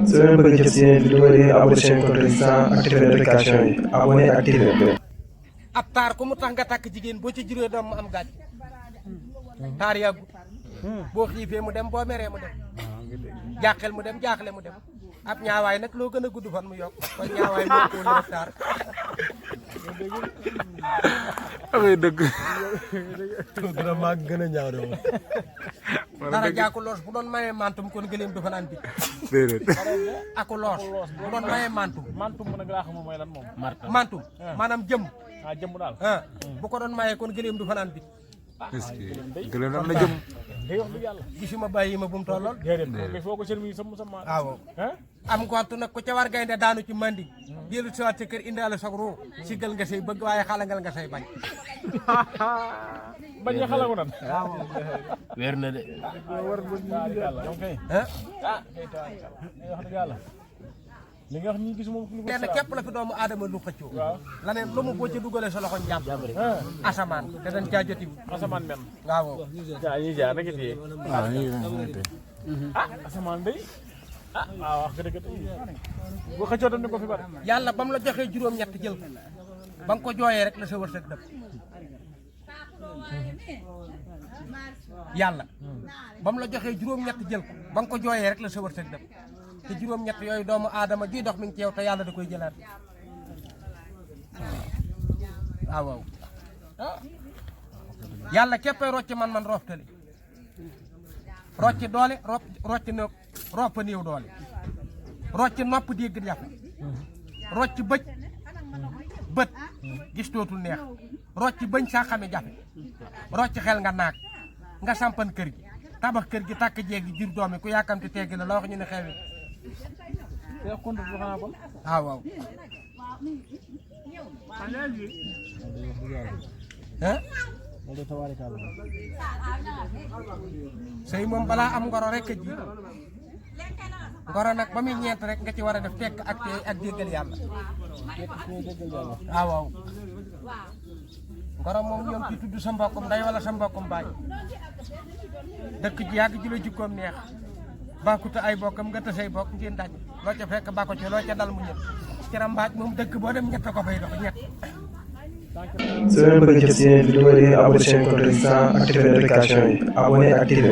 soo leen bëgg a jot si yeneen vidéo yi abonné chaîne Codou Résistant activé notification yi abonné activé. ab taar ku mu tax nga takk jigéen boo ci juróo doom mu am gàcc taar yàggu boo xiifee mu dem boo meree mu dem jaaxel mu dem jaaxle mu dem ab ñaawaay nag loo gën a gudd fan mu yokk kon ñaawaay moo ko wóor ak taar amee dëgg. gën a màgg gën a ñaaw de moom. dara jaaku loos bu doon mayee mantum kon gëleem du fanaan bi déedéet. aku loos bu doon mayee mantum mantum mu nag laa xam mooy lan moom. mantum maanaam jëmm jëmm daal. bu ko doon mayee kon gëleem du fanaan bi est-ce que gëlëm am na jëm. day wax dëgg yàlla. gisuma bàyyi ma bu mu tollool déedéet mais foo ko seen mi sama. waaw am ngottu nag ku ca war gaynde daanu ci mandi dellu si waat sa kër indaale soog ruu siggal nga say bëgg waaye xalangal nga say bañ bañ nga xalangu nan. weer na de. war na yàlla yow kay. kay taal wax dëgg yàlla. li nga wax nii gisuma lu ko kenn képp la fi doomu aadama lu xëccoo laneen lu mu boo ci dugalee sa loxo njàpp asamaan te dañ caa jotiwu asamaan men. waaw jaa ñuy jaar naka téye. waaw ñu ngi tey. asamaan day. wax nga dëgg bu xëccoo tam ni ko fi bari. yàlla ba mu la joxee juróom-ñett jël ko ba nga ko jooyee rek la sa wërsëg dëpp yàlla ba mu la joxee juróom-ñett jël ko ba nga ko jooyee rek la sa wërsëg dëpp te juróom-ñett yooyu doomu aadama juy dox mi ngi ci yow te yàlla da koy jëlaat waaw yàlla képpay rocc man roftali rocc doole rocc no roppa néew doole rocc nopp dégg jafe rocc bët gis dootul neex rocc bëñ saa xame jafe rocc xel nga naag nga sampan kër gi tabax kër gi takk jeeg gi jur doomi ku yàkkamti teggi la wax ñu ne xewi waaw sëy moom balaa am ngoro rek a ji ngoro nag ba muy ñeent rek nga ci war a def tekk ak tey ak déggal yàlla waaw ngoro moom ñoom ci tudd sa mbokkum nday wala sa mbokkum baay dëkk ji yàgg ji la jikkoom neex bàkkuta ay bokkam nga tësay bokk ngeen daj loo ca fekk bàkko ci loo ca dal mu ñett ci rambaaj moom dëkk boo dem ñett ko fay dox ñett soo leen bëgg a jot si yeneen vidéo yi abonné chaîne Codou Résistant activé notification yi abonné activé.